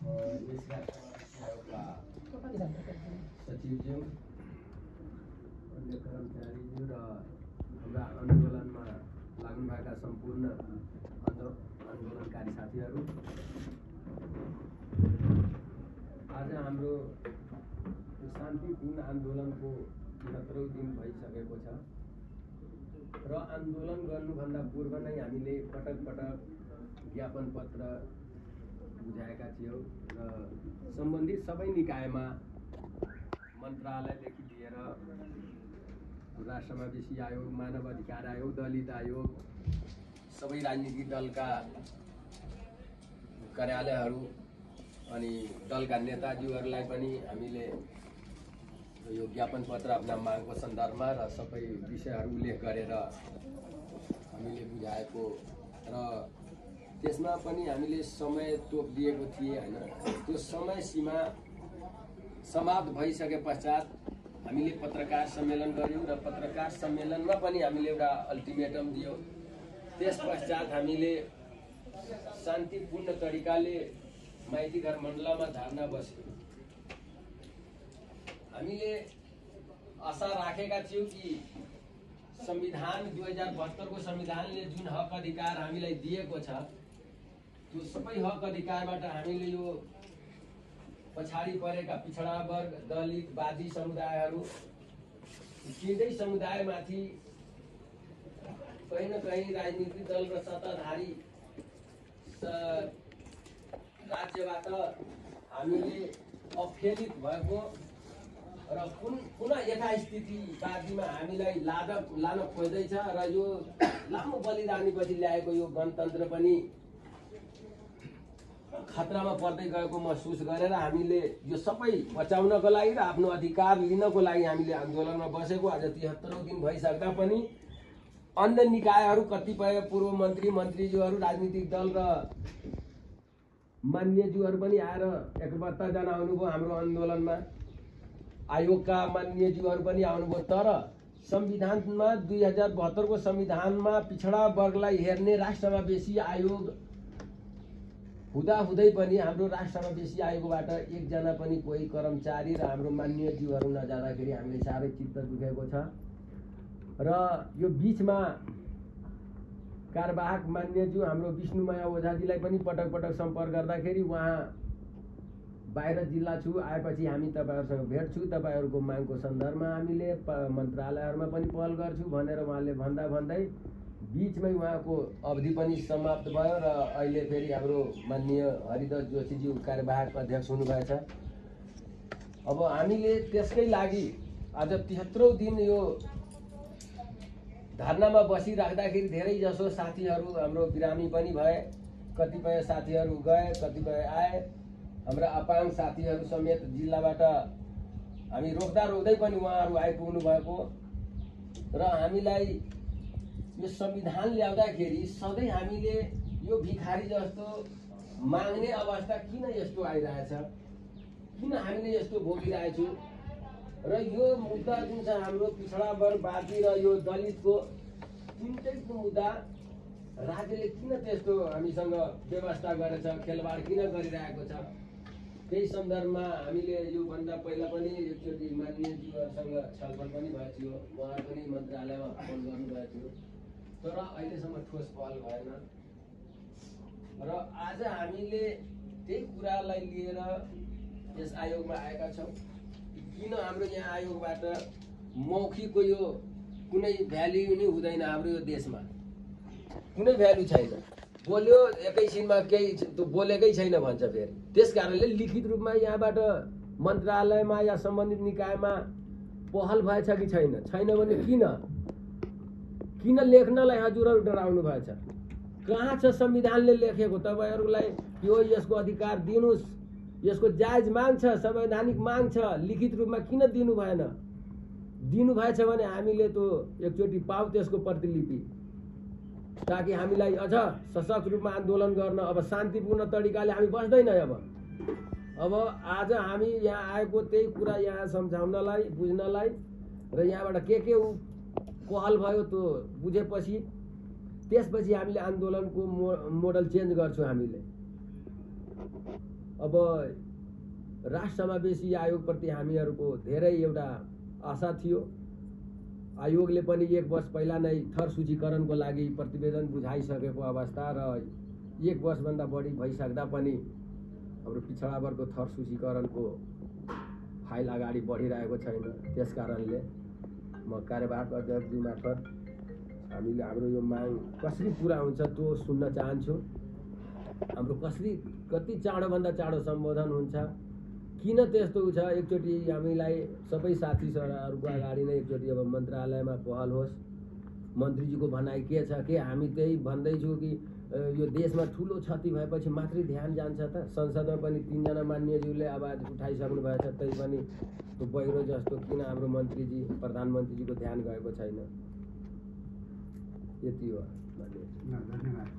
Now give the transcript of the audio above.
यसका सचिवज्यू, अन्य कर्मचारीज्यू र हाम्रा आन्दोलनमा लाग्नुभएका सम्पूर्ण आन्दोलनकारी साथीहरू, आज हाम्रो शान्तिपूर्ण आन्दोलनको 73औं दिन भइसकेको छ र आन्दोलन गर्नुभन्दा पूर्व नै हामीले पटक पटक ज्ञापन पत्र बुझाएका थियौँ र सम्बन्धित सबै निकायमा मन्त्रालयदेखि लिएर राष्ट्र समावेशी आयोग, मानव अधिकार आयोग, दलित आयोग, सबै राजनीतिक दलका कार्यालयहरू अनि दलका नेताज्यूहरूलाई पनि हामीले यो ज्ञापन पत्र आफ्ना मागको सन्दर्भमा र सबै विषयहरू उल्लेख गरेर हामीले बुझाएको र त्यसमा पनि हामीले समय तोक दिएको थिए हैन। त्यो समय सीमा समाप्त भइसके पश्चात हामीले पत्रकार सम्मेलन गर्यौं र पत्रकार सम्मेलनमा पनि हामीले एउटा अल्टिमेटम दियौं। त्यस पश्चात हामीले शान्तिपूर्ण तरिकाले माइतीघर मण्डलमा धरना बस्यौं। हामीले आशा राखेका थियौं कि संविधान 2072 को संविधानले जुन हक अधिकार हामीलाई दिएको छ त्यो सबै हक अधिकारबाट हामीले यो पछाडी परेका पिछडा वर्ग, दलित, वादी समुदायहरू तीनै समुदायमाथि कहीँ न कहीँ राजनीतिक दल र सत्ताधारी राज्यबाट हामीले अवहेलित भएको र पुनः यथास्थितिवादीमा हामीलाई लान खोज्दैछ र यो लामो बलिदानीपछि ल्याएको यो गणतन्त्र पनि खतरामा पर्दै गएको महसुस गरेर हामीले यो सबै बचाउनको लागि र आफ्नो अधिकार लिनको लागि हामीले आन्दोलनमा बसेको। आज 73औं दिन भइसक्दा पनि अन्य निकायहरू, कतिपय पूर्व मन्त्रीज्यूहरू, राजनीतिक दल र मान्यज्यूहरू पनि आएर एकबद्ध जनाउनुभयो हाम्रो आन्दोलनमा। आयोगका मान्यज्यूहरू पनि आउनुभयो। तर संविधानमा 2072 को संविधानमा पिछडा वर्गलाई हेर्ने राष्ट्र समावेशी आयोग हुँदै पनि हाम्रो राष्ट्र समावेशी आयोगबाट एकजना पनि कोही कर्मचारी र हाम्रो मान्यज्यूहरू नजाँदाखेरि हामीले साह्रै चित्त दुखेको छ। र यो बीचमा कार्यवाहक मान्यज्यू हाम्रो विष्णुमाया ओझाजीलाई पनि पटक पटक सम्पर्क गर्दाखेरि उहाँ बाहिर जिल्ला छु, आएपछि हामी तपाईहरुसँग भेट्छु, तपाईहरुको मागको सन्दर्भमा हामीले मन्त्रालयहरुमा पनि पहल गर्छु भनेर उहाँले भन्दै बीचमै उहाँको अवधि पनि समाप्त भयो र अहिले फेरि हाम्रो माननीय हरिदास जोशीज्यू कार्यवाहक अध्यक्ष हुनुभएछ। अब हामीले त्यसकै लागि आज 73औं दिन यो धरनामा बसिराख्दाखेरि धेरै जसो साथीहरू हाम्रो बिरामी पनि भए, कतिपय साथीहरू गए, कतिपय आए। हाम्रा अपाङ साथीहरू समेत जिल्लाबाट हामी रोक्दै पनि उहाँहरू आइपुग्नु भएको र हामीलाई यो संविधान ल्याउँदाखेरि सधैँ हामीले यो भिखारी जस्तो माग्ने अवस्था किन यस्तो आइरहेछ, किन हामीले यस्तो भोगिरहेछौँ र यो मुद्दा जुन छ हाम्रो पिछडा वर्गवादी र यो दलितको तिनटैको मुद्दा राज्यले किन त्यस्तो हामीसँग व्यवस्था गरेछ, खेलवाड किन गरिरहेको छ, त्यही सन्दर्भमा हामीले यो भन्दा पहिला पनि एकचोटि मान्यज्यूहरूसँग छलफल पनि भएको थियो। उहाँ पनि मन्त्रालयमा फोन गर्नुभएको थियो तर अहिलेसम्म ठोस पहल भएन र आज हामीले त्यही कुरालाई लिएर यस आयोगमा आएका छौँ। किन हाम्रो यहाँ आयोगबाट मौखिकको यो कुनै भ्याल्यु नै हुँदैन। हाम्रो यो देशमा कुनै भ्यालु छैन। बोल्यो एकैछिनमा केही बोलेकै छैन भन्छ फेरि। त्यसकारणले लिखित रूपमा यहाँबाट मन्त्रालयमा या सम्बन्धित निकायमा पहल भएछ कि छैन भने किन लेख्नलाई हजुरहरू डराउनु भएछ? कहाँ छ संविधानले लेखेको? तपाईहरुलाई यसको अधिकार दिनुस्, यसको जायज माग छ, संवैधानिक माग छ, लिखित रूपमा किन दिनु भएन? दिनु भएछ भने हामीले त्यो एकचोटि पाऊ त्यसको प्रतिलिपि, ताकि हामीलाई अझ सशक्त रूपमा आन्दोलन गर्न अब शान्तिपूर्ण तरिकाले हामी बस्दैन। अब आज हामी यहाँ आएको त्यही कुरा यहाँ सम्झाउनलाई, बुझ्नलाई र यहाँबाट के पहल भयो त्यो बुझेपछि त्यसपछि हामीले आन्दोलनको मोडल चेन्ज गर्छौँ। हामीले अब राष्ट्र समावेशी आयोगप्रति हामीहरूको धेरै एउटा आशा थियो। आयोगले पनि 1 वर्ष पहिला नै थर सूचीकरणको लागि प्रतिवेदन बुझाइसकेको अवस्था र 1 वर्षभन्दा बढी भइसक्दा पनि हाम्रो पिछडा वर्गको थर सूचीकरणको फाइल अगाडि बढिरहेको छैन। त्यस कारणले म कार्यवाहक अध्यक्षजी मार्फत हामीले हाम्रो यो माग कसरी पुरा हुन्छ त्यो सुन्न चाहन्छु। हाम्रो कसरी कति चाँडोभन्दा चाँडो सम्बोधन हुन्छ, किन त्यस्तो छ, एकचोटि हामीलाई सबै साथी सरहरूको अगाडि नै एकचोटि अब मन्त्रालयमा पहल होस्। मन्त्रीजीको भनाइ के छ, के हामी त्यही भन्दैछु कि यो देशमा ठुलो क्षति भएपछि मात्रै ध्यान जान्छ त? संसदमा पनि 3 जना मान्यज्यूले आवाज उठाइसक्नु भएछ, तै पनि त्यो बहिरो जस्तो किन हाम्रो मन्त्रीजी प्रधानमन्त्रीजीको ध्यान गएको छैन? यति हो। धन्यवाद।